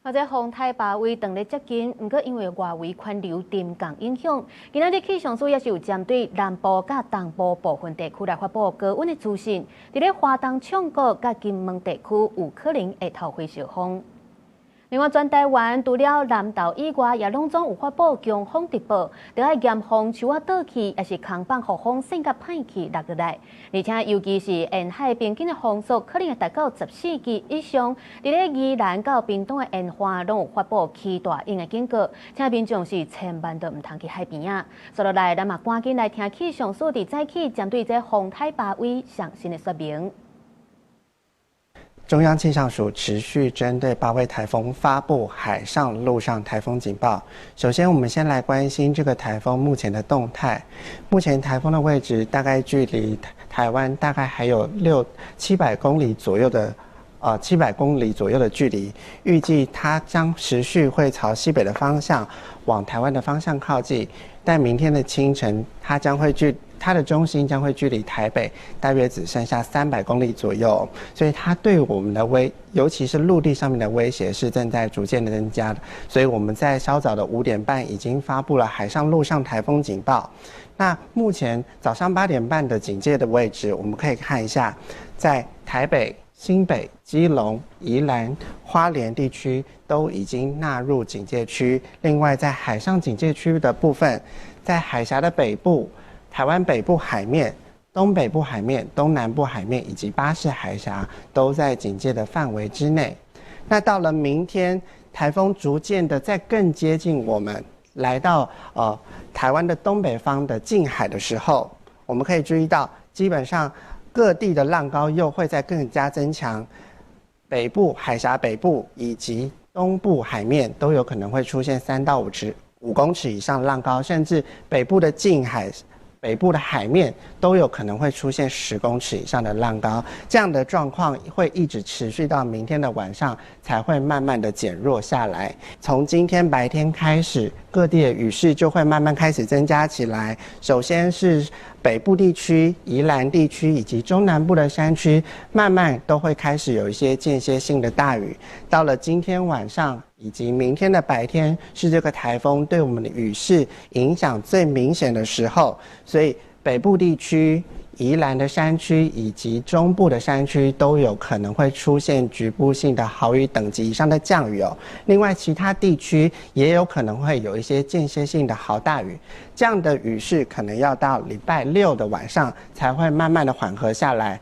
啊，這風颱巴威當咧接近，毋過因為外圍環流沉降影響，今仔日氣象署也是有針對南部佮東部部分地區來發布高溫的資訊。佇咧花東衝國佮金門地區有可能會透火燒風。另外，全台灣除了南投以外，也攏總有發布強風特報，著愛嚴防樹仔倒去，抑是空放予風扇共歹去落落來。而且，尤其是沿海平均的風速可能會達到14級以上。佇咧宜蘭到屏東的沿岸，攏有發布起大湧的警告，請民眾是千萬都毋通去海邊仔。接落來，咱嘛趕緊來聽氣象署佇早起針對這風颱巴威上新的說明。中央氣象署持續針對巴威颱風發布海上、陸上颱風警報。首先，我們先來關心這個颱風目前的動態。目前颱風的位置大概距離台灣大概還有六七百公里左右的，700公里左右的距離。預計它將持續會朝西北的方向往台灣的方向靠近。但明天的清晨，它的中心將會距離台北大約只剩下300公里左右，所以它對我們的威，尤其是陸地上面的威脅是正在逐漸的增加的。所以我們在稍早的5點半已經發布了海上、陸上颱風警報。那目前早上8點半的警戒的位置，我們可以看一下，在台北、新北、基隆、宜蘭、花蓮地區都已經納入警戒區。另外，在海上警戒區的部分，在海峽的北部、台灣北部海面、東北部海面、東南部海面以及巴士海峽都在警戒的範圍之內。那到了明天，颱風逐漸的再更接近我們，來到台灣的東北方的近海的時候，我們可以注意到，基本上各地的浪高又會再更加增強，北部海峽北部以及東部海面都有可能會出現3到5尺5公尺以上浪高，甚至北部的近海、北部的海面都有可能會出現10公尺以上的浪高，這樣的狀況會一直持續到明天的晚上才會慢慢的減弱下來。從今天白天開始，各地的雨勢就會慢慢開始增加起來。首先是北部地區、宜蘭地區以及中南部的山區，慢慢都會開始有一些間歇性的大雨。到了今天晚上以及明天的白天，是這個颱風對我們的雨勢影響最明顯的時候，所以北部地區、宜蘭的山區以及中部的山區都有可能會出現局部性的豪雨等級以上的降雨哦。另外，其他地區也有可能會有一些間歇性的豪大雨，這樣的雨勢可能要到禮拜六的晚上才會慢慢的緩和下來。